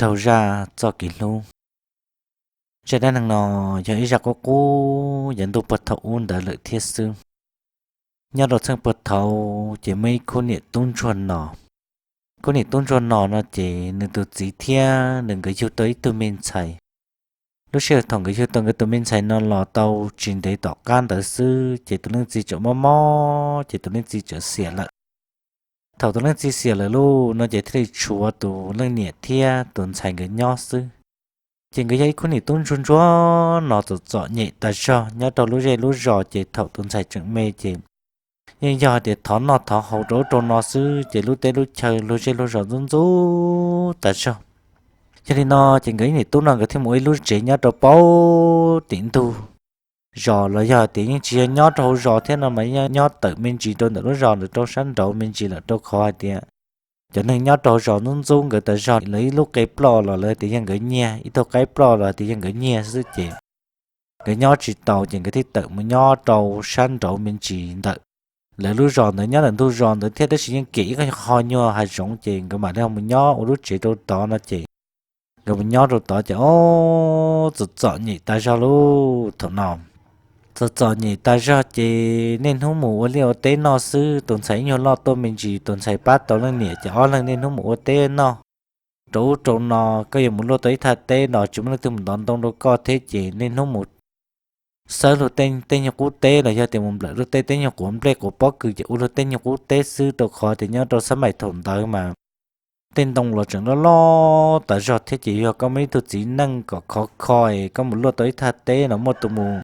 Raug zaj txoj kev hlub. Zaj dab neeg no yog ib zaj qub qub yav ntuj puag thaum ub ntawd lawm thiab xwb. Nyob rau txheej puag thaum ces muaj ib khub niam tub ntsuag no. Khub niam tub ntsuag no no ces nws tus txiv thiab nws nkawd yug tau ib tug me ntxhais. Lub sij hawm thaum nkawd yug tau nkawd tus me ntxhais no los tau tsis ntev tom qab ntawd xwb ces tus leej txiv txawm mob mob ces tus leej txiv txawm xiam lawm. Thaum tus leej txiv xiam lawm lauj no ces thiaj li tshuav tus leej niam thiab tus ntxhais nkawd nyob xwb. Ces nkawd yog ib khub niam tub ntsuag ntsuag no txom txom nyem tas zog nyob rau lub zej lub zos ces thaum tus ntxhais tseem me ces yeej yog hais tias thov noj thov haus rau ub rau no xwb ces lub teb lub chaw luag zej luag zos ntxub ntxub tas zog. Yog li no ces nkawd ib niam tub no nkawd thiaj mus ua ib lub tsev nyob rau pem tim ntug zos los yog hais tias yeej tsis yog nyob rau hauv zos thiab no mas nyob tawm me ntsis rau ntawm lub zos ntawd rau sab nraud me ntsis lawm rau qhov hais tias cov neeg nyob rau hauv zos ntxub ntxub nkawd tas zog, lawv ib lub qe ploj los lawv tias yog nkawd nyiag, ib tug qaib ploj los tias yog nkawd nyiag xwb ces nkawd nyob tsis tau ces nkawd thiaj tawm mus nyob rau sab nraud me ntsis ntawm lawv lub zos ntawd. Nyob ntawm ntug zos ntawd thiab tab sis yeej kem ib qho nyuag hav zoov ces nkawd mam li mus nyob ua lub tsev rau tod no ces nkawd mus nyob rau tod ces ob txom txom nyem tas zog lauj thaum no. Txom txom nyem tas zog ces niaj hnub mus ua liaj ua teb noj xwb. Tus ntxhais ib nyuag loj tuaj me ntsis, tus ntxhais pab tau leej niam ces ob leeg niaj hnub mus ua teb noj rau ub rau no. Koj yuav mus luaj tau ib thaj teb no tsis muaj leej twg mus ntov ntoo rau koj thiab ces niaj hnub mus xawb luag tej nyuag qub teb los yog tias mus nplawm luag tej teb nyuag quav nplej quav pob kws ces ua luag tej nyuag qub teb xwb rau qhov tias nyob rau xab maim thaum ntawd mas tej ntoo los tseem loj loj tas zog thiab ces yog koj muaj ib tug txiv neej kom khov kho es koj mus luaj tau ib thaj teb no muaj tus mus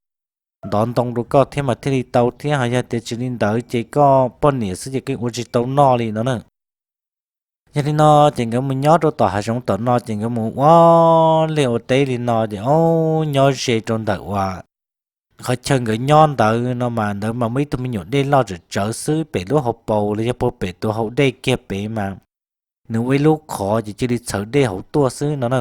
ntov ntoo rau koj thiab mas thiaj li tau thiab, ho yog tias tsis li ntawd ces koj poj niam xwb ces koj ua tsis tau noj li no na. Yog li no ces nkawd mus nyob rau tom hav zoov tom no ces nkawd mus ua liaj ua teb li no ces ob nyob ze rau ntawm uas qhov chaw nkawd nyob ntawd no mas ntawd mas muaj ib tug me nyuam dej loj tsawv tsawv xwb, pem lub hauv paus los yog puag pem tus hau dej kiag pem mas nws ua ib lub qhov ces cia li txhawv dej hauv tuaj xwb no na.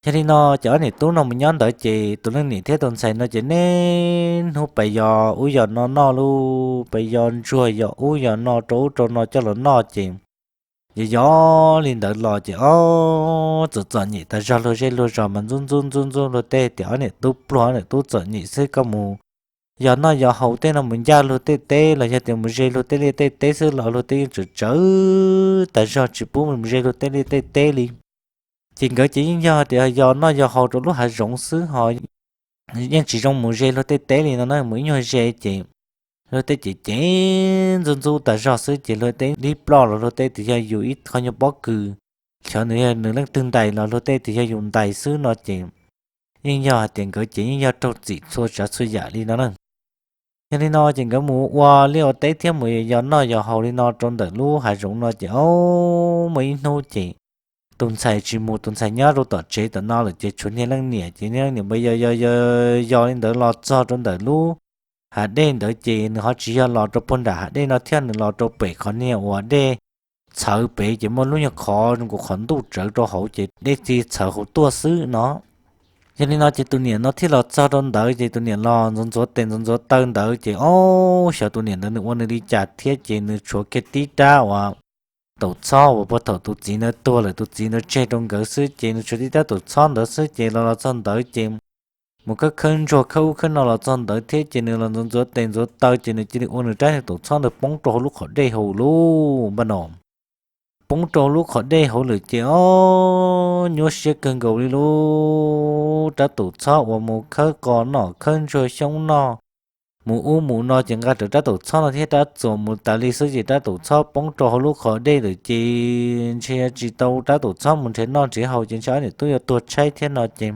Yog li no ces ob niam tub no mus nyob ntawd ces tus leej niam thiab tus ntxhais no ces niaj hnub pes yos ub yos no noj lauj, pes yos ntsuag yos ub yos no rau ub rau no coj los noj ces yos yos li ntawd los ces ob txom txom nyem tas zog, luag zej luag zos mas ntxub ntxub ntxub ntxub luag tej tias ob niam tub pluag ob niam tub txom nyem xwb, koj mus yos noj yos haus tej no mus ncaj luag tej teb los yog tias mus ze luag tej liaj tej teb xwb los luag tej yeej tsawv tsawv tas zog tsis pub mus ze luag tej liaj tej teb li. Ces nkawd ces yeej yog tias yos noj yos haus rau lub hav zoov xwb ho yeej tsis zoo mus ze luag tej teb li no na, mus ib nyuag ze ces luag tej ces ces ntxub ntxub tas zog xwb ces luag tej dib ploj los luag tej tias yog yus ib qho nyuag pob kws, xyov nws yog nws leej twg ntais los luag tej tias yog yus ntais xwb no ces yeej yog hais tias nkawd ces yeej yog raug txim txhua tsav txhua yam li no na. Yog li no ces nkawd mus ua liaj ua teb thiab mus yos noj yos haus li no rau ntawm lub hav zoov no ces ob muaj ib hnub ces tus ntxhais tsis mus, tus ntxhais nyob rau tom tsev tom no lawm ces tshuav niag leej niam ces niag leej niam npaj yos yos yos li ntawd los txog rau ntawm lub hav dej ntawd ces nws ho tsis yog los rau puag nram hav dej no thiab, nws los rau pem qhov niag uas dej txhawv pem ces muaj lub nyuag qhov zoo nkaus qhov ntuj tsawv rau hauv ces dej txi txhawv hauv tuaj xwb no. Yog li no ces tus niam no thiaj los txog rau ntawd ces tus niam los ntxuav ntxuav tes ntxuav ntxuav taw ntawd ces ob xyov tus niam ntawd nws ua nws li cas thiab ces nws tshuav kiag tib rab uas taum txhob uas puag thaum tus txiv ntawd tuag lawm tus txiv ntawd tseg rau nkawd xwb ces nws tshuav tib rab taum txhob ntawd xwb ces los los txog ntawd ces mus khawb khawb ntsuag khawb ub khawb no los txog ntawd thiab ces nws los ntxuav ntxuav tes ntxuav taw ces nws cia li ua nws rab taum txhob ntawd poob rau hauv lub qhov dej hauv lauj npaj no. Poob rau lub qhov dej hauv lawm ces ob nyuaj siab kawg nkaus li lauj, rab taum txhob uas mus khawb qos noj khawb ntsuag xyoob noj mus ub mus no ces nqa rawv rab taum txhob no thiab rab txuas mus tas li xwb ces rab taum txhob poob rau hauv lub qhov dej lawm ces ntshe tsis tau rab taum txhob mus nrhiav noj nrhiav haus ces ntshe ob niam tub yuav tuag tshaib thiab no ces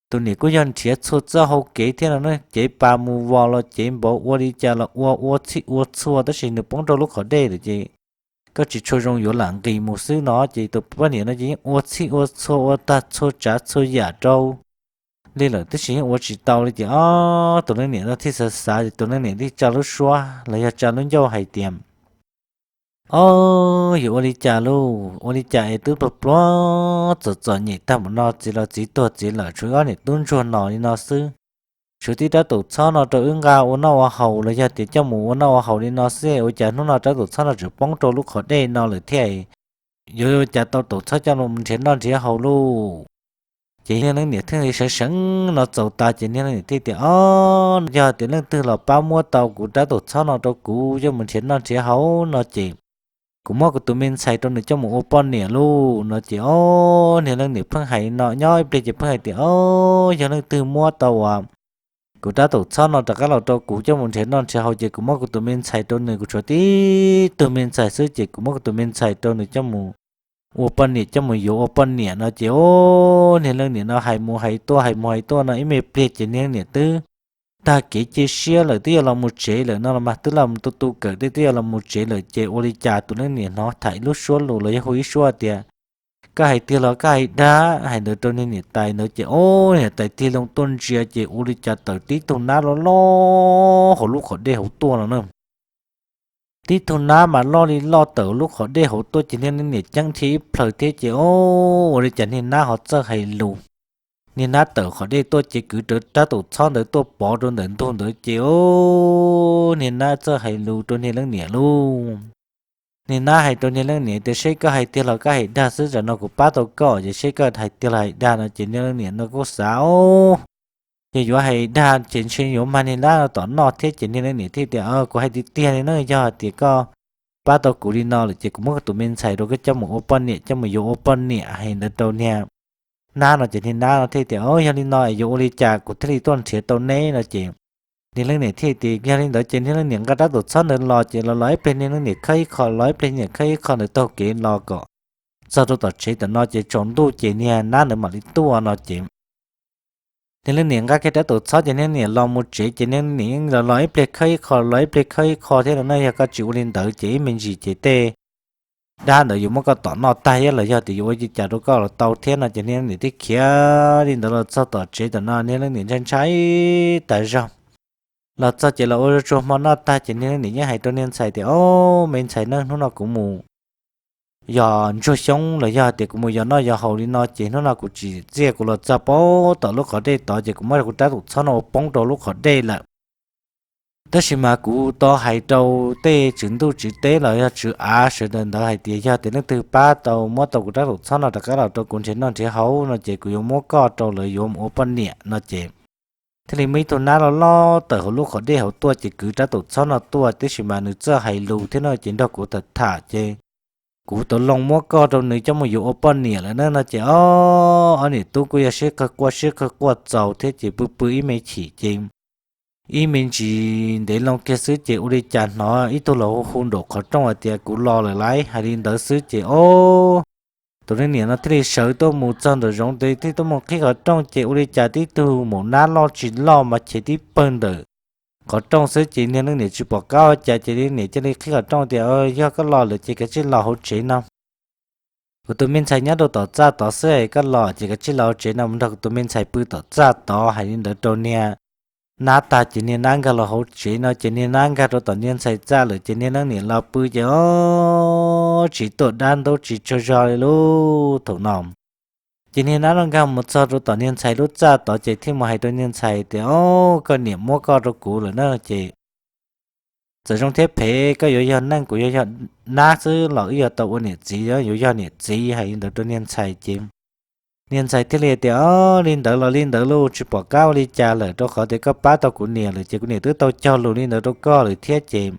tus niam kuj yog nrhiav txhua txoj hau kev thiab no na, cev pas mus vos los cev npov, ua li cas los ua, ua txhij ua txhua tab sis nws poob rau lub qhov dej lawm ces koj tsis tshua zoo yuav lam nqis mus xwb no ces tus poj niam no ces yeej ua txhij ua txhua ua tag txhua tsav txhua yam rau li lawm tab sis yeej ua tsis tau li ces ob tus leej niam no thiaj xav xav ces tus leej niam thiaj tsa lub suab los yog tsa lub ncauj hais tias, ob, yuav ua li cas lauj, ua li cas es twb pluag pluag txom txom nyem tag mus no, txiv los txiv tuag txiv lawm tshuav ob niam tub ntsuag no li no xwb. Tshuav tib rab taum txhob no rau wb nqa ua noj ua haus los yog tias coj mus ua noj ua haus li no xwb ua cas hnub no rab taum txhob no tseem poob rau lub qhov dej no lawm thiab. yuav ua cas tau taum txhob coj los nrhiav noj nrhiav haus lauj. Ces niag leej niam thiaj li seev seev no txaus tas ces niag leej niam thiaj tias, Ob, yog tias leej twg los pab muab tau kuv rab taum txhob no rau kuv coj mus nrhiav noj nrhiav haus no ces kuv muab kuv tus me ntxhais rau nws coj mus ua poj niam lauj no ces, ob, niag leej niam pheej hais no nyob ib pliag ces pheej hais tias, Ob, yog leej twg muab tau as kuv rab taum txhob no rov qab los rau kuv coj mus nrhiav noj nrhiav haus ces kuv muab kuv tus me ntxhais rau nws, kuv tshuav tib tug me ntxhais xwb ces kuv muab kuv tus me ntxhais rau nws coj mus ua poj niam, coj mus yuav ua poj niam no ces, ob, niag leej niam no hais mus hais tuaj hais mus hais tuaj no ib me pliag ces niag leej niam twb tag kev cia siab lawm, twb yuav los mus tsev lawm no los mas twb los tu tu kawm tej twb yuav los mus tsev lawm ces ua li cas tus leej niam hnov tham ib lub suab lus los yog hu ib suab tias, Koj hais tiag los koj hais dag? Hais ntawd rau niag niam tais ntawd ces, ob, niam tais tig loo tuaj ntsia ces ua li cas tawm tib tug nab loj loj hauv lub qhov dej hauv tuaj no na. Tib tug nab mas loj li loj tawm lub qhov dej hauv tuaj ces niag leej niam ceeb thiab ib plhaws thiab ces, ob, ua li cas niag nab ho txawj hais lus. Niag nab tawm qhov dej tuaj ces kwv rab taum txhob ntawd tuaj pov rau ntawm ntug ntawd ces, ob, niag nab txawj hais lus rau niag leej niam lauj. Niag nab hais rau niag leej niam tias, Seb koj hais tiag los koj hais dag xwb, tam no kuv pab tau koj ces seb koj hais tiag los hais dag no ces niag leej niam no kuj xav, ob, yog yuav hais dag ces ntshe yuav mag niag nab no tom noj thiab ces niag leej niam thiaj tias, Kuv hais tiag tiag li na, yog tias koj pab tau kuv li no lawm ces kuv muab koj tus me ntxhais rau koj coj mus ua poj niam, coj mus yuav ua poj niam. Hais ntawd rau niag nab no ces niag nab no thiaj tias, Ob, yog li no es yuav ua li cas kuv thiaj li tuaj nrhiav tau neb no ces niag leej niam thiaj tias, Yog li ntawd ces niag leej niam nqa rab taum txhob ntawd los ces los los ib pliag niag leej niam khawb ib qho, los ib pliag niam khawb ib qho ntawd taug kev los kom txog rau tom tsev tam no ces tsaus ntuj ces niag nab ntawd mam li tuaj no ces niag leej niam nqa kiag rab taum txhob ces niag leej niam los mus tsev ces niag leej niam yeej los los ib pliag khawb ib qho, los ib pliag khawb ib qho thiab no na. Yog koj tsis ua li ntawd ces ib me ntsis ces tej dab ntawd yuav muab koj tom noj tag thiab los yog tias yuav ua li cas rau koj los tau thiab no ces niag leej niam thiaj khiav li ntawd los txog tom tsev tam no niag leej niam ntshai ntshai tas zog. Los txog ces los ua tsuag hmo noj tag ces niag leej niam yeej hais rau niag ntxhais tias, Ob, me ntxhais na, hnub no kuv mus yos ntsuag xyoob los yog tias kuv mus yos noj yos haus li no ces hnub no kuv tsim txiaj kuv los txog pab tom lub qhov dej tod ces kuv muab kuv rab taum txhob no ua poob rau lub qhov dej lawm. Tab sis mas kuv tau hais rau tej tswv ntuj tswv teb los yog tswv av sawv daws ntawd hais tias yog tias leej twg pab tau muab tau kuv rab taum txhob no rov qab los rau kuv nrhiav noj nrhiav haus no ces kuv yuav muab koj rau lawv yuav mus ua poj niam no ces thiaj li muaj ib tug nab loj loj tawm hauv lub qhov dej hauv tuaj ces kwv rab taum txhob no tuaj, tab sis mas nws txawj hais lus thiab no ces nrog kuv tham tham ces kuv tau loo muab koj rau nws coj mus yuav ua poj niam lawm na no ces ob, ob niam tub kuj yog sib qawg quaj sib qawg quaj txaus thiab ces pw pw ib me chim ces ib me ntsis ntev loo kiag xwb ces ua li cas hnov ib tug los hu hu nraum qhov rooj hais tias, Kuv los lawm lauj. Hais li ntawd xwb ces ob, tus leej niam no thiaj li sawv tuaj mus txog nraum zoov tes thiaj tuaj mus qhib qhov rooj ces ua li cas tib tug maum nab loj tsis loj mas chev tib pawg ntawm qhov rooj xwb ces niag leej niam tsis pom qab ua cas ces leej niam cia li qhib qhov rooj tias, Yog koj los lawm ces kav tsij los hauv tsev no. Kuv tus me ntxhais nyob rau tom txaj tod xwb, koj los ces kav tsij los hauv tsev no mus nrog kuv tus me ntxhais pw tom txaj tod. Hais li ntawd rau niag nab tag ces niag nab nkag los hauv tsev no ces niag nab nkag rau tom niag ntxhais txaj lawm ces niag leej niam los pw ces ob, tsis tuaj dab ntub tsis tsaug zog li lub thaum no. Ces niag nab los nkag mus txog rau tom niag ntxhais lub txaj tod ces thiaj mus hais rau niag ntxhais tias, Ob, koj niam muab koj rau kuv lawm na ces txawm zoo thiab phem koj yuav yog neeg kuv yuav yog nab xwb los wb yuav tau ua niam txiv, yuav yog niam txiv. Hais li ntawd rau niag ntxhais ces niag ntxhais thiaj li tias, Ob, li ntawd los li ntawd lauj, tsis pom qab ua li cas lawm rau qhov tias koj pab tau kuv niam lawm ces kuv niam twb tau cog lus li ntawd rau koj lawm thiab ces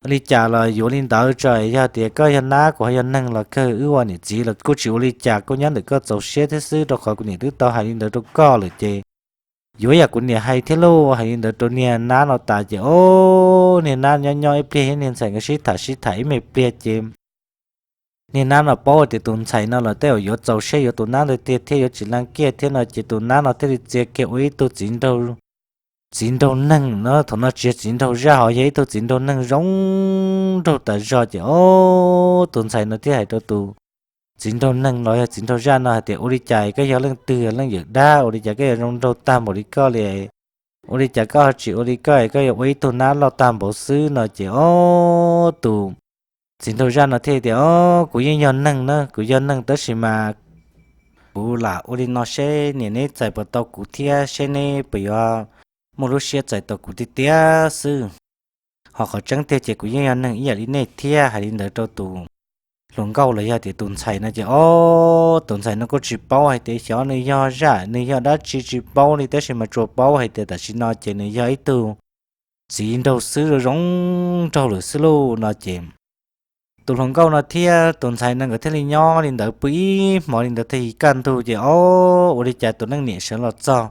ua li cas los yuav li ntawd tso, yog tias koj yog nab kuv ho yog neeg los kawg wb ua niam txiv los kuj tsis ua li cas, kuj nyob ntawm koj txaus siab thiab xwb rau qhov kuv niam twb tau hais li ntawd rau koj lawm ces yuav yam kuv niam hais thiab lauj. Hais li ntawd rau niag nab no tas ces ob, niag nab nyob nyob ib pliag thiab niag ntxhais nkawd sib tham sib tham ib me pliag ces niag nab no paub tias tus ntxhais no los tej zaum yuav txaus siab yuav tus nab ntawd tiag thiab yuav tsis leej kiaj thiab no ces tus nab no thiaj li txia kiag ua ib tug txiv nraug, txiv nraug neeg no. Thaum no tsis yog txiv nraug zaj, ho yog ib tug txiv nraug neeg zoo nraug tas zog ces ob, tus ntxhais no thiaj hais rau tus txiv nraug neeg los yog txiv nraug zaj no hais tias, Ua li cas koj yog leej twg, yog leej yawm dab, ua li cas koj yuav zoo nraug tag npaum li koj li? Ua li cas koj ho tsis ua li koj, koj yuav ua ib tug nab loj tag npaum xwb? No ces ob, tus txiv nraug zaj no thiaj tias, Ob, kuv yeej yog neeg na, kuv yog neeg tab sis mas kuv lam ua li no seb niam neb txais puas tau kuv thiab seb neb puas yuav muaj lub siab txais tau kuv tiag tiag xwb. Ho qhov tseeb tiag ces kuv yeej yog neeg ib yam li nej thiab. Hais li ntawd rau tus hluas nkauj los yog tias tus ntxhais no ces ob tus ntxhais no kuj tsis paub hais tias xyov nws yog zaj nws yog dab tsi tsis paub li, tab sis mas tsuas paub hais tias tam sim no ces nws yog ib tug txiv nraug xwb zoo zoo nraug lawm xwb lauj no ces tus hluas nkauj no thiab tus ntxhais no nkawd thiaj li nyob li ntawd pw ib hmos li ntawd thiaj li kaj ntug ces ob ua li cas tus leej niam sawv los txog.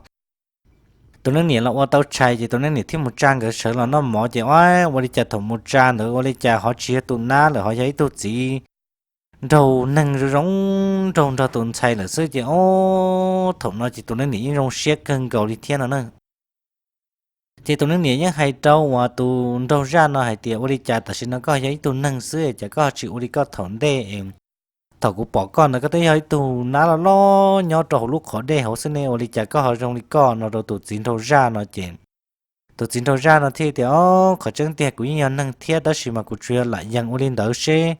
Tus leej niam los ua tau tshais ces tus leej niam thiaj mus tsa nkawd sawv los noj mov ces ob ua li cas thaum mus tsa ntawd ua li cas ho tsis yog tus nab lawm ho yog ib tug txiv nraug neeg zoo zoo nraug nrog tus ntxhais lawm xwb ces ob thaum no ces tus leej niam yeej zoo siab kawg nkaus li thiab no na. Ces tus leej niam yeej hais rau uas tus nraug zaj no hais tias ua li cas tam sim no koj yog ib tug neeg xwb ces koj tsis ua li koj thaum ntej es thaum kuv pom koj ntawd koj twb yog ib tug nab loj loj nyob rau hauv lub qhov dej hauv xwb ne, ua li cas koj ho zoo li koj no rau tus txiv nraug zaj no ces tus txiv nraug zaj no thiaj tias ob qhov tseeb tiag kuv yeej yog neeg thiab tab sis mas kuv tsuas yog lam yees ua li ntawd seb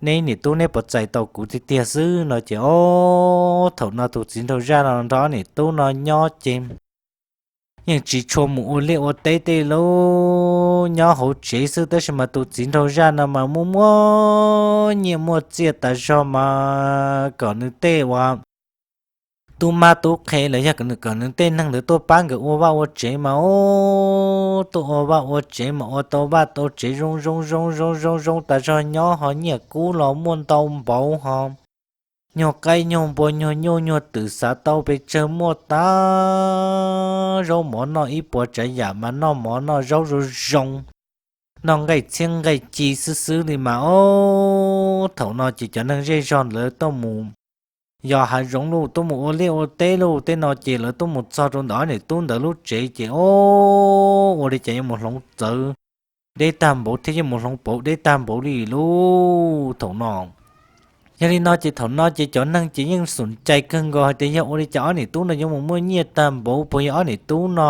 neb niam tub neb puas txais tau kuv tiag tiag xwb no ces ob thaum no tus txiv nraug zaj no nrog ob niam tub no nyob ces yeej tsis tshua mus ua liaj ua teb tej lub nyob hauv tsev xwb tab sis mas tus txiv nraug zaj no mas muaj muaj nyiaj muaj txiaj tas zog mas kom nws tej uas tub mab tub qhe los yog kom nws tej neeg ntawd tuaj pab nkawd ua vaj ua tsev mas ob tuaj ua vaj ua tsev mas ua tau vaj tau tsev zoo zoo zoo zoo zoo zoo tas zog nyob ho nyiaj kub los muaj ntau npaum ho nyuag qaib nyuag npua nyuag nyuj nyuag twm xav tau pes tsawg muaj tag, zaub mov noj ib puas tsav yam mas noj mov noj zaub zoo zoo, noj nqaij txhiab nqaij ci xwb xwb li mas ob thaum no ces cov neeg zej zog lawv tuaj mus yos hav zoov los tuaj mus ua liaj ua teb los tej no ces lawv tuaj mus txog rau ntawm ob niam tub ntawd lub tsev ces ob ua li cas yuav mus hloov txawv deb tag npaum thiab yuav mus hloov pauv deb tag npaum li lub thaum no. Yog li no ces thaum no ces cov neeg ces yeej xum cai kawg nkaus hais tias yog ua li cas ob niam tub no yuav mus muaj nyiaj tag npaum puas yog ob niam tub no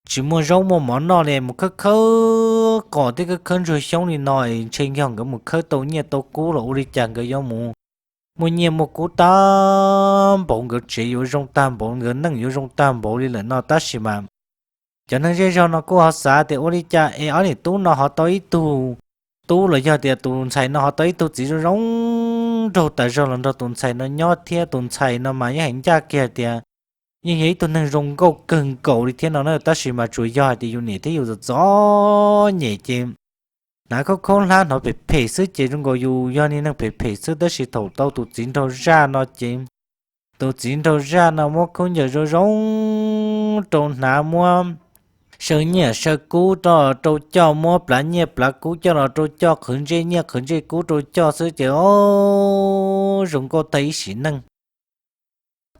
tsis muaj zaub muaj mov noj li mus khawb khawb qos thiab khawb khawb ntsuag xyoob li no ntshe yog nkawd mus khawb tau nyiaj tau kub los ua li cas nkawd yuav mus muaj nyiaj muaj kub tag npaum nkawd tsev yuav zoo tag npaum nkawd neej yuav zoo tag npaum li lawm no tab sis mas cov neeg zej zog no kuj ho xav tias ua li cas es ob niam tub no ho tau ib tug tub los yog tias tus ntxhais no ho tau ib tug txiv zoo zoo nraug tas zog los nrog tus ntxhais no nyob thiab tus ntxhais no mas yeej hais ncaj kiag tias yeej yog ib tug neeg zoo nkauj kawg nkaus li thiab no na tab sis mas tsuas yog hais tias yus niam thiab yus txom txom nyem ces hnav khaub khaub hlab hnov phem phem xwb ces zoo nkaus yus yog niag neeg phem phem xwb tab sis thaum tau tus txiv nraug zaj no ces tus txiv nraug zaj no muab khaub ncaws zoo zoo rau hnav muab saw nyiaj saw kub rau coj muab plhav nyiaj plhav kub coj los rau coj qhwv ntsej nyiaj qhwv ntsej kub rau coj xwb ces ob zoo nkauj tag ib sim neej.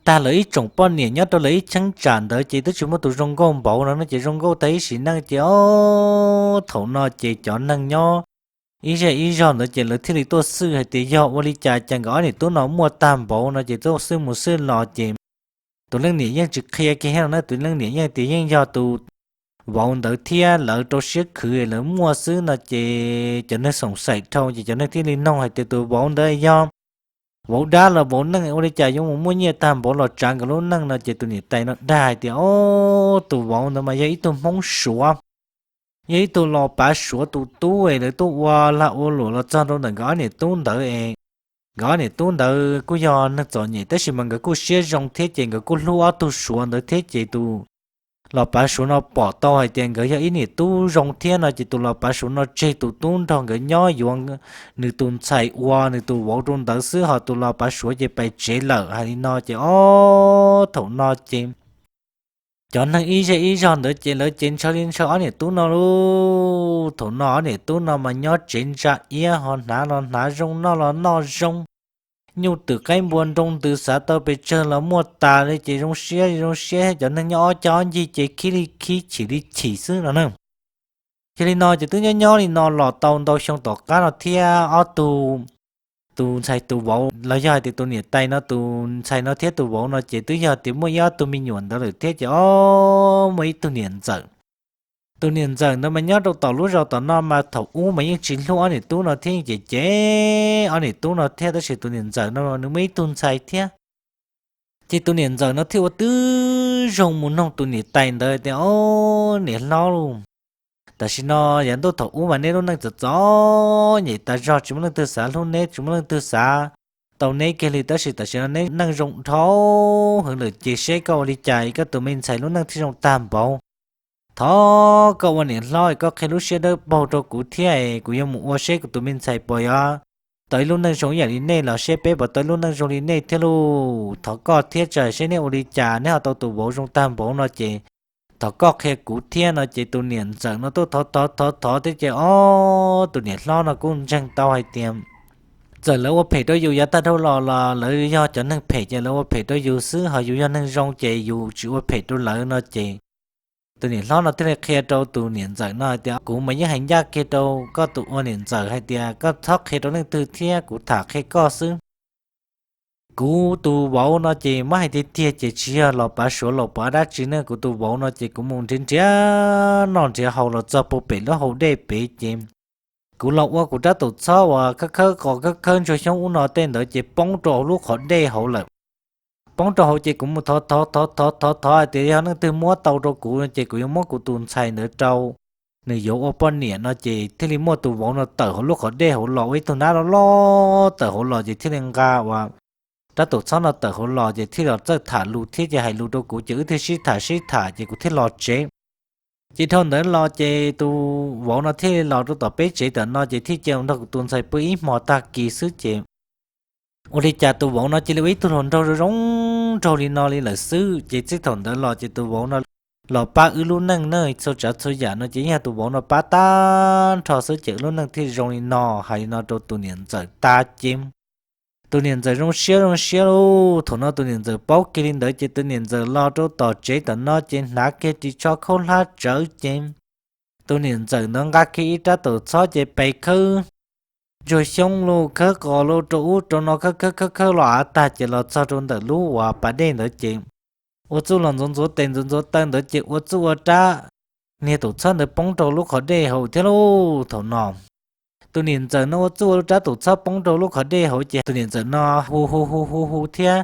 Tag lawv ib tsoom poj niam nyob rau lawv ib cheeb tsam ntawd ces twb tsis muaj tus zoo nkauj npaum no no ces zoo nkauj tag ib sim neej ces ob thaum no ces cov neeg nyob ib zej ib zog ntawd ces lawv thiaj li tuaj xwj hais tias yog ua li cas cas nkawd ob niam tub no muaj tag npaum no ces tuaj xwj mus xwj los ces tus leej niam yeej tsis qhia kiag no na, tus leej niam yeej tias yeej yog tus vauv ntawd thiab lawv rau siab khwv lawv muaj xwb no ces cov neeg xoom xaim dhau ces cov neeg thiaj li noog hais tias tus vauv ntawd yog vauv dab los vauv neej ua li cas yuav mus muaj nyiaj tag npaum los tsav nkawd lub neej no ces tus niam tais no dag hais tias ob tus vauv ntawd mas yog ib tug Hmoob Suav, yog ib tug los pav Suav tus tub es lawv tuaj ua lag ua luam los txog rau ntawm nkawd ob niam tub ntawd es nkawd ob niam tub ntawd kuj yog neeg txom nyem tab sis mas nkawd kuj siab zoo thiab ces nkawd kuj hlub ob tug Suav ntawd thiab ces tus los pav Suav no pom tau hais tias nkawd yog ib niam tub zoo thiab no ces tus los pav Suav no tseg tus tub nrog nkawd nyob yuav nws tus ntxhais ua nws tus vauv rau ntawd xwb ho tus los pav Suav ces pais tsev lawm hais li no ces ob thaum no ces cov neeg ib zej ib zog ntawd ces lawv ces ntshaw li ntshaw ob niam tub no lauj. Thaum no ob niam tub no mas nyob tsev ntsa iab ho hnav los hnav zoo noj los noj zoo, nyuj twm qaib npua nroo ntws xav tau pes tsawg los muaj tas li ces zoo siab zoo siab thiab cov neeg nyob ob cag ob ncig ces khib li khib chim li chim xwb no na. Yog li no ces twb nyob nyob li no los tau ntau xyoo tom qab no thiab ob tug, tus ntxhais tus vauv los yog hais tias tus niam tais no tus ntxhais no thiab tus vauv no ces twb yog tias muaj ib ob tug me nyuam ntawd lawm thiab ces ob muaj ib tug niam ntxawm. Tus niam ntxawm ntawd mas nyob rau tom lub zos tom no mas thaum ub mas yeej tsis hlub ob niam tub no thiab yeej cem cem ob niam tub no thiab tab sis tus niam ntxawm no nws muaj ib tug ntxhais thiab ces tus niam ntxawm no thiaj ua tib zoo mus noog tus niam tais ntawd tias ob niam hlob lauj, Tam sim no yav ntuj thaum ub mas neb lub neej txom txom nyem tas zog, tsis muaj leej twg xav hlub neb, tsis muaj leej twg xav tau neb kiag li, tab sis tam sim no neb neej zoo dhau hwv lawm ces seb koj ua li cas koj tus me ntxhais lub neej thiaj zoo tag npaum. Thov koj ua niam hlob koj qhia lub siab dawb paug rau kuv thiab, kuv yuav mus ua seb kuv tus me ntxhais puas yuav tau ib lub neej zoo ib yam li nej los seb peb puas tau ib lub neej zoo li nej thiab lauj. Thov koj thiab, tsam seb neb ua li cas neb ho tau tus vauv zoo tag npaum no ces thov koj qhia kuv thiab no ces tus niam ntxawm no tuaj thov thov thov thov thiab ces ob tus niam hlob no kuj ntseeg tau hais tias txawm lawv ua phem rau yus yav tag dhau los los lawv yog cov neeg phem ces lawv ua phem rau yus xwb, ho yus yog neeg zoo ces yus tsis ua phem rau lawv no ces tus niam hlob no thiaj li qhia rau tus niam ntxawm no hais tias kuv mas yeej hais ncaj kiag rau koj tus ua niam ntxawm hais tias koj txhob qhia rau leej twg thiab, kuv tham qhia koj xwb. Kuv tus vauv no ces muab hais tiag tiag ces tsis yog los pav suav los pav dab tsi ne, kuv tus vauv no ces kuv mus nrhiav nrhiav noj nrhiav haus los txog puag pem lub hau dej pem ces kuv los ua kuv rab tus txhob uas khawb khawb qos khawb khawb ntsuag xyoob ub no tej ntawd ces poob rau hauv lub qhov dej hauv lawm. Poob rau hauv ces kuv mus thov thov thov thov thov thov hais tias yog leej twg muab tau rau kuv ces kuv yuav muab kuv tus ntxhais ntawd rau nws yuav ua poj niam no ces thiaj li muaj tus vauv no tawm hauv lub qhov dej hauv los, ua ib tug nab loj loj tawm hauv los ces thiaj li nqa uas rab tus txhob no tawm hauv los ces thiaj los txawj tham lus thiab ces hais lus rau kuv ces wb thiaj sib tham sib tham ces kuv thiaj los tsev. Ces dhau ntawd los ces tus vauv no thiaj li los rau tom peb tsev tom no ces thiaj cia nrog kuv tus ntxhais pw ib hmo tag kis xwb ces ua li cas tus vauv no cia li ua ib tug hluas nraug zoo zoo nraug li no li lawm xwb. Ces txij thaum ntawd los ces tus vauv no los pab wb lub neej na, txhua tsav txhua yam no ces yog tus vauv no pab tag nrho xwb ces wb lub neej thiaj zoo li no. Hais li no rau tus niam ntxawm tas ces tus niam ntxawm zoo siab zoo siab lauj. Thaum no tus niam ntxawm paub kiag li ntawd ces tus niam ntxawm los rau tom tsev tom no ces hnav kiag ris tsho khaub hlab tsawv ces tus niam ntxawm ntawd nqa kiag ib rab tus txhob ces pes khawb ntsuag xyoob los khawb qos los rau ub rau no khawb khawb khawb khawb los av tag ces los txog rau ntawm lub uas pas dej ntawd ces ua txuj los ntxuav ntxuav tes ntxuav ntxuav taw ntawd ces ua txuj ua rab niag tus txhob ntawd poob rau lub qhov dej hauv thiab lauj. Thaum no tus niam ntxawm no ua txuj ua rab tus txhob poob rau lub qhov dej hauv ces tus niam ntxawm no hu hu hu hu hu thiab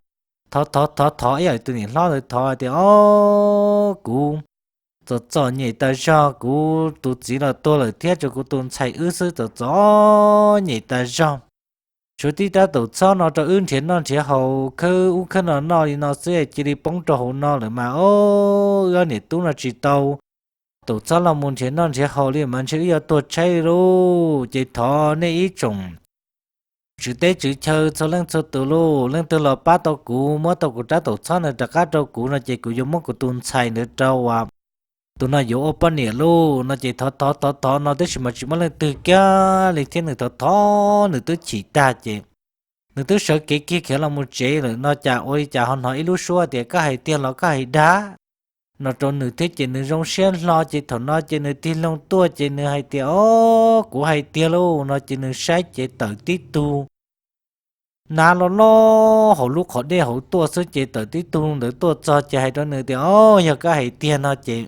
thov thov thov thov ib yam li tus niam hlob ntawd thov tias, Ob, kuv txom txom nyem tas zog, kuv tus txiv los tuag lawm thiab tshuav kuv tus ntxhais wb xwb, txom txom nyem tas zog. Tshuav tib rab tus txhob no rau wb nrhiav noj nrhiav haus khawb ub khawb no noj li no xwb cia li poob rau hauv no lawm mas, ob, wb ob niam tub no tsis tau tus txhob los mus nrhiav noj nrhiav haus li mas ntshe wb yuav tuag tshaib li lauj. Ces thov nej ib tsoom tswv teb tswv chaw txhua leej txhua tus lauj, leej twg los pab tau kuv muab tau kuv rab tus txhob ntawd rov qab rau kuv no ces kuv yuav muab kuv tus ntxhais ntawd rau uas tus no yuav ua poj niam lauj no ces thov thov thov thov no tab sis mas tsis muaj leej twg kiag li thiab nws thov thov nws twb chim tag ces nws twb sawv kev kiag khiav los mus tsev lawm no cas ua li cas ho hnov ib lub suab tias, Koj hais tiag los koj hais dag? no rau nws thiab ces nws zoo siab hlo ces thaum no ces nws tig loo tuaj ces nws hais tias, Ob, kuv hais tiag lauj no ces nws saib ces tawm tib tug nab loj loj hauv lub qhov dej hauv tuaj xwb ces tawm tib tug ntawd tuaj txog ces hais rau nws tias, Ob, yog koj hais tiag no ces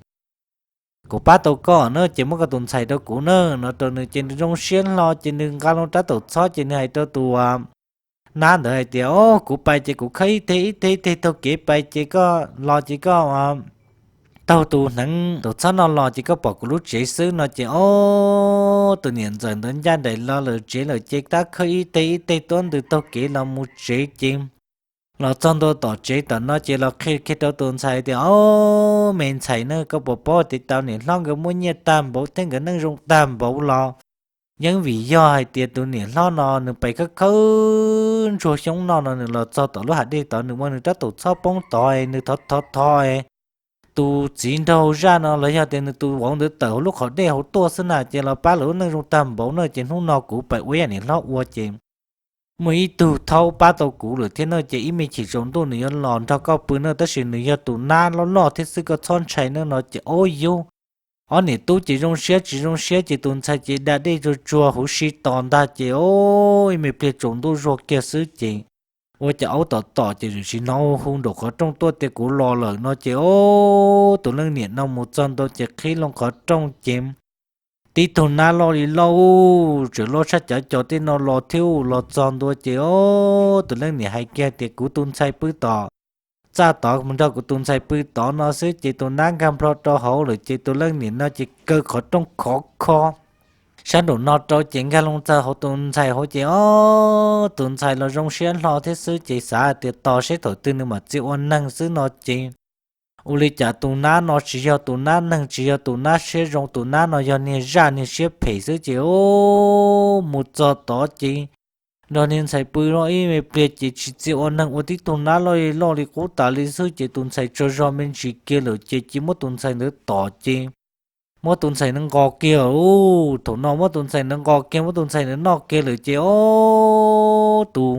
kuv pab tau koj na ces muab koj tus ntxhais rau kuv na no rau nws ces nws zoo siab hlo ces nws nqa loo rab tus txhob ces nws hais rau tus nab ntawd hais tias, Ob, kuv pais ces kuv khawb ib teg ib teg ib teg taug kev pais ces koj los ces koj taug tus hneev tus txhob no los ces koj pom kuv lub tsev xwb no ces ob, tus niam ntxawm ntawd ncaj nraim los lawm tsev lawm ces tab khawb ib teg ib teg tuab ntws taug kev los mus tsev ces los txog ntua tom tsev tom no ces los qhia kiag rau tus ntxhais tias, Ob, me ntxhais na, koj puas paub tias tau niam hlob nkawd muaj nyiaj tag npaum thiab nkawd neej zoo tag npaum los yeej vim yog hais tias tus niam hlob no nws pais khawb khawb ntsuag xyoob noj no nws los txog tom lub hav dej tod nws muab nws rab tus txhob poob tod nws thov thov thov tus txiv nraug zaj no los yog tias nws tus vauv ntawd tawm hauv lub qhov dej hauv tuaj xwb na ces los pab lawv lub neej zoo tag npaum na ces hnub no kuv pais ua ib yam niam hlob ua ces muaj ib tug thaub pab tau kuv lawm thiab na ces ib me chim tsaus ntuj nws yuav los nrog koj pw na tab sis nws yog tus nab loj loj thiab xwb koj txhob ntshai na no ces ob yug ob niam tub ces zoo siab tsis zoo siab ces tus ntxhais ces da dej tsuag tsuag huv si tos ntag ces ob ib me pliag tsaus ntuj zuag kiag xwb ces ua cas aub tom tom ces tsis hnov hu nraum qhov rooj tuaj tias kuv los lawm no ces ob tus leej niam no mus txog ntua ces qhib loo qhov rooj ces tib tug nab loj li loj tseem loj tshaj cov cos tej no los thiab los txog ntua ces ob tus leej niam hais kiag tias kuv tus ntxhais pw tom txaj tod mus nrog kuv tus ntxhais pw tod no xwb ces tus nab nkag nplho rau hauv lawm ces tus leej niam no ces kaw qhov rooj khov kho sab nraum no rau ces nkag loo txog hauv tus ntxhais hauv ces ob tus ntxhais los zoo siab hlo thiab xwb ces xav hais tias tos seb thaum twg nws mam txia ua neeg xwb no ces ua li cas tus nab no tsis yog tus nab neeg, tsis yog tus nab siab zoo, tus nab no yog niag zaj niag siab phem xwb ces mus txog tod ces nrog niag ntxhais pw no ib me pliag ces tsis txia ua neeg, ua tib tug nab loj li loj li qub tas li xwb ces tus ntxhais tsaug zog me ntsis kiag lawm ces cia muab tus ntxhais ntawd tom ces muab tus ntxhais ntawd nqos kiag lauj. Thaum no muab tus ntxhais ntawd nqos kiag, muab tus ntxhais ntawd noj kiag lawm ces ob tus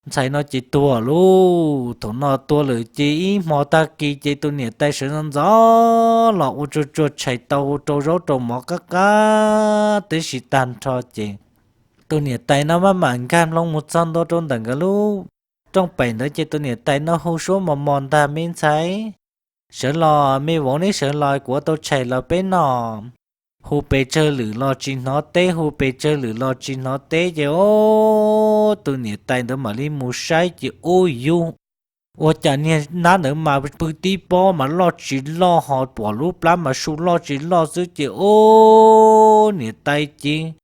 ntxhais no ces tuag lauj. Thaum no tuag lawm ces ib hmo tag kis ces tus niam tais sawv ntxov ntxov los ua tsuag tsuag tshais tau rau zaub rau mov qab qab tib si tag nrho ces tus niam tais no maj mam nkag nplooj mus txog ntua rau ntawm nkawd lub rooj pem ntawd ces tus niam tais no hu suab mos mos ntag: Me ntxhais, sawv los, me vauv neb sawv los kuv ua tau tshais los peb noj. Hu pes tsawg lwm los tsis hnov teb, hu pes tsawg lwm los tsis hnov teb ces ob tus niam tais ntawd mam li mus saib ces ub yub, ua cas niag nab ntawd mas pw tib pob mas loj tsis loj ho pom lub plab mas su loj tsis loj xwb ces ub niam tais ces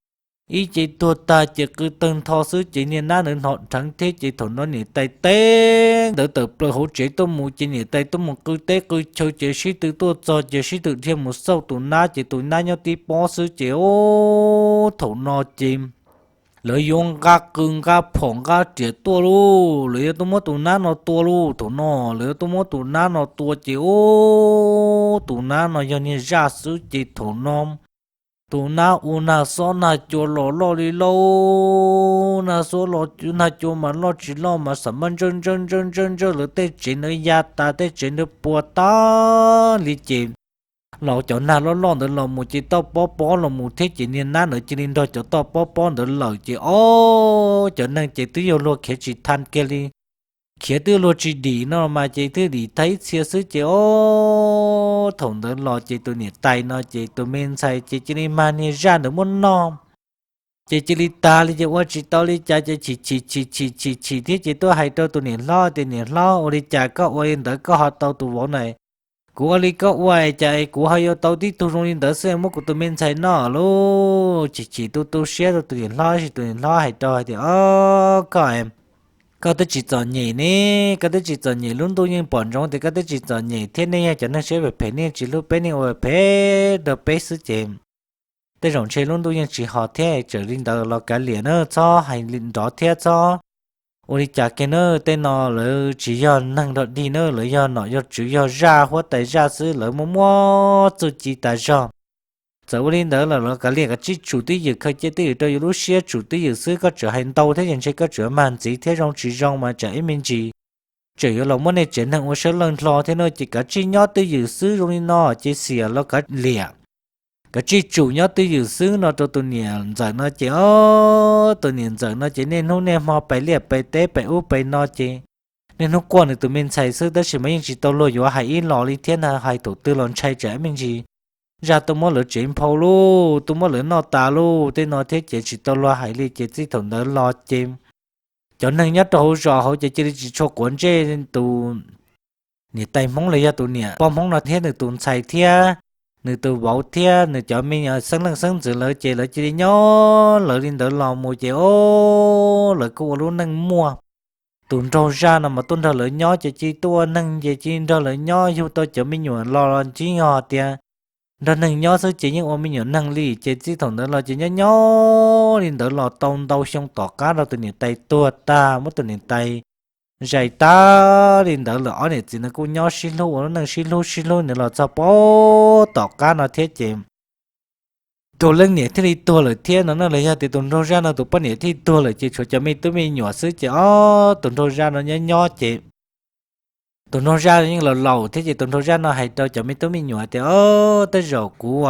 ib ce tuag tag ces qw tawg ntho xwb ces niag nab ntawd hnov dheev thiab ces thaum no niam tais teb ntawd tawm plaws hauv tsev tuaj mus ces niam tais tuaj mus qw teb qw chaw ces sib tw tuaj txog ces sib tw dhia mus xauj tus nab ces tus nab nyob tib pob xwb ces ub thaum no ces lawv yuav nqa qw nqa phom nqa riam tuaj lauj, lawv yuav tuaj muab tus nab no tua lauj. Thaum no lawv yuav tuaj muab tus nab no tua ces ub tus nab no yog niag zaj xwb ces thaum no tus nab ua nag xob nag cua los loj li loj, nag xob nag cua mas loj tsis loj mas xam maj ntsawj ntsawj ntsawj ntsawj ntsawj lawv tej tsev ntawd ya tas, tej tsev ntawd puas tag li ces los cov nag loj loj ntawd los mus ces toj pob pob los mus thiab ces niag nab ntawd cia li nrog cov toj pob pob ntawd lawm ces ob cov neeg ces twb yog luag khiav tsis tha kiag li, khiav twb luag tsis dim no mas ces twb dim tag ib txhia xwb ces ob thaum ntawd los ces tus niam tais no ces tus me ntxhais ces cia li mag niag zaj ntawd muab noj ces cia li tag li ces ua tsis tau li cas ces chim chim chim chim chim chim thiab ces tuaj hais rau tus niam hlob tias niam hlob, ua li cas koj ua li ntawd koj ho tau tus vauv na? Kuv ua li koj ua cas kuv ho yuav tau tib tug zoo li ntawd xwb, muab kuv tus me ntxhais noj lauj. Chim chim tu tu siab rau tus niam hlob tab sis tus niam hlob hais rau hais tias o, koj koj twb tsis txom nyem ne, koj twb tsis txom nyem, lub ntuj yeej pom ntsoov tias koj twb tsis txom nyem thiab, nej yog cov neeg siab phem phem, nej tsis hlub peb, nej ua phem rau peb xwb ces tej zaum ntshe lub ntuj yeej tsis hos thiab. Txawm li ntawd los kav liam na, txhob hais nrov thiab txhob ua li cas kiag na. Tej no lawv tsis yog neeg dog dig na, lawv yog nom yog tswv yog zaj huab tais zaj xwb, lawv muaj muab txuj ci tas zog. Txawm ua li ntawd los kav liam, kav tsij tsum twj ywm, khaws cia twj ywm rau yus lub siab, tsum twj ywm xwb. Koj tseem hais ntau thiab ces ntshe koj tseem mag ntxiv thiab, zoo tsis zoo mas tsam ib me ntsis tseem yuav los muab nej tsev neeg ua sab laj hlo thiab no ces kav tsij nyob twj ywm xwb. Zoo li no ces xiam los kav liam, kav tsij tsum nyob twj ywm xwb no rau tus niam ntxawm no ces o, tus niam ntxawm no ces niaj hnub niaj hmo pais liaj pais teb pais ub pais no ces niaj hnub quaj nws tus me ntxhais xwb, tab sis mas yeej tsis tau luag yuav hais ib los li thiab na, hais thaum twg los ntshai tsam ib me ntsis zaj tuaj muab lawv tsev nphau lauj, tuaj muab lawv noj tas lauj tej no thiab ces tsis tau luag hais li ces txij thaum ntawd los ces cov neeg nyob rau hauv zos hauv ces cia li tsis tshua quav ntsej tus niam tais Hmoob los yog tus niam poj Hmoob no thiab nws tus ntxhais thiab nws tus vauv thiab nws cov me nyuam xeeb leej xeeb ntxwv lawv ces lawv cia li nyob lawv li ntawd los mus ces o, lawv kuj ua lub neej muaj. Tus nraug zaj no mas tuaj nrog lawv nyob ces cia li tuaj ua neeg ces cia li nrog lawv nyob, yug tau cov me nyuam los los tsis yog tias nrog neeg nyob xwb ces yeej ua me nyuam neeg li ces txij thaum ntawd los ces nyob nyob li ntawd los tau ntau xyoo tom qab rau tus niam tais tuag tag, muab tus niam tais zais tag li ntawd lawm ob niam txiv no kuj nyob sib hlub ua lub neej sib hlub sib hlub ntawd los txog pab tom qab no thiab ces tus leej niam thiaj li tuag lawm thiab no na, los yog tias tus nraug zaj no tus poj niam thiaj tuag lawm ces tshuav cov me tub me nyuam xwb ces ob tus nraug zaj no nyob nyob ces tus nraug zaj yeej laus laus thiab ces tus nraug zaj no hais rau cov me tub me nyuam tias o, tej zaum kuv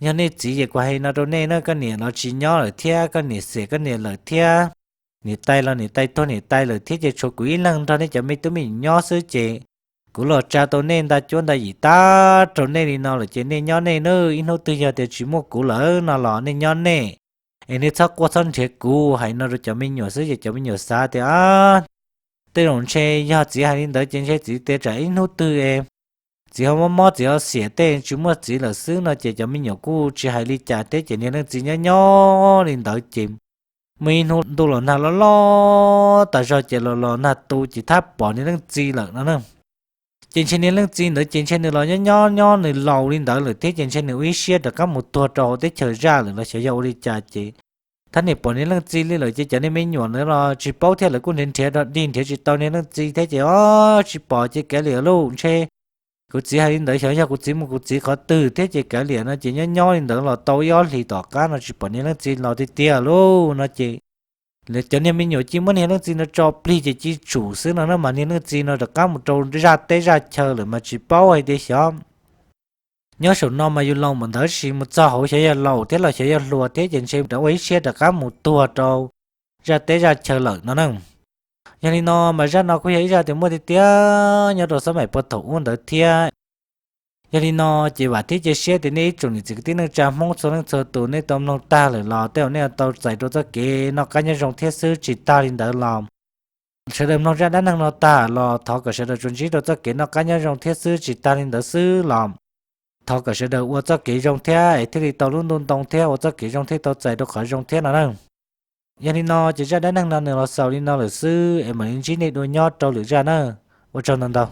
yog nej txiv ces kuv hais no rau nej na, koj niam los tsis nyob lawm thiab, koj niam xiam koj niam lawm thiab, niam tais los niam tais tuag niam tais lawm thiab ces tshuav kuv ib leeg nrog nej cov me tub me nyuam nyob xwb ces kuv los tsa tau nej nta cuab nta yim tag rau nej li no lawm ces nej nyob nej na, ib hnub twg yog tias tsis muaj kuv lawm no los nej nyob nej, es nej txhob quaj txhob nrhiav kuv. Hais no rau cov me nyuam xwb ces cov me nyuam xav tias Tej zaum ntshe yog txiv hais li ntawd ces ntshe txiv tias tsam ib hnub twg es txiv ho mob mob txiv ho xiam tej tsis muaj txiv lawm xwb no ces cov me nyuam kuj tsis hais li cas thiab ces niag leej txiv nyob nyob li ntawd ces muaj ib hnub ntuj los nag loj loj tas zog ces los los nag tu ces thab pom niag leej txiv lawm no na. Ces ntshe niag leej txiv ntawd ces ntshe nws los nyob nyob nyob nws laus li ntawd lawm thiab ces ntshe nws ua ib siab rov qab mus tuag rau hauv teb chaws zaj lawm los xyov yog ua li cas ces thab niam pom niag leej txiv li lawm ces cov niag me nyuam ntawd los tsis paub thiab lawv kuj nrhiav nrhiav dog dig nrhiav tsis tau niag leej txiv thiab ces o tsis pom ces kav liam lauj, ntshe kuv txiv hais li ntawd xyov yog kuv txiv mus kuv txiv qhov twg thiab ces kav liam no ces nyob nyob li ntawd los tau ib ob hlis tom qab no tsis pom niag leej txiv los tiag tiag lauj no ces lawv cov niag me nyuam cia muab niag leej txiv no tso plig ces cia tsum xwb no na mas niag leej txiv no rov qab mus rau zaj teb zaj chaw lawm mas tsis paub hais tias xyov. Nyob saum no mas yus laus mam ntawd sis mus txog hauv xyov yog laus thiab los xyov yog hluas thiab ces ntshe rov ua ib siab rov qab mus tuag rau zaj teb zaj chaw lawm no na. Yog li no mas zaj no kuj yog ib zaj tias muaj tiag tiag nyob rau xab maim puag thaum ub ntawd thiab. Yog li no ces vam thiab cia siab tias nej ib tsoom niam txiv kwv tij neej tsa Hmoob txhua leej txhua tus nej tau mloog tag lawm los tej zaum nej tau txais rau txoj kev noj qab nyob zoo thiab xwb tsis tag li ntawd los sawv daws mloog zaj dab neeg no tag los thov kom sawv daws tsuas ntsib rau txoj kev noj qab nyob zoo thiab xwb tsis tag li ntawd xwb los thov kom sawv daws ua txoj kev zoo thiab es thiaj li tau lub ntuj ntoo thiab ua txoj kev zoo thiaj tau txais rau qhov zoo thiab no na. Yog li no ces zaj dab neeg no nws los xaus li no lawm xwb es mam li ntsib nej dua nyob rau lwm zaj na. Ua tsaug ntau ntau.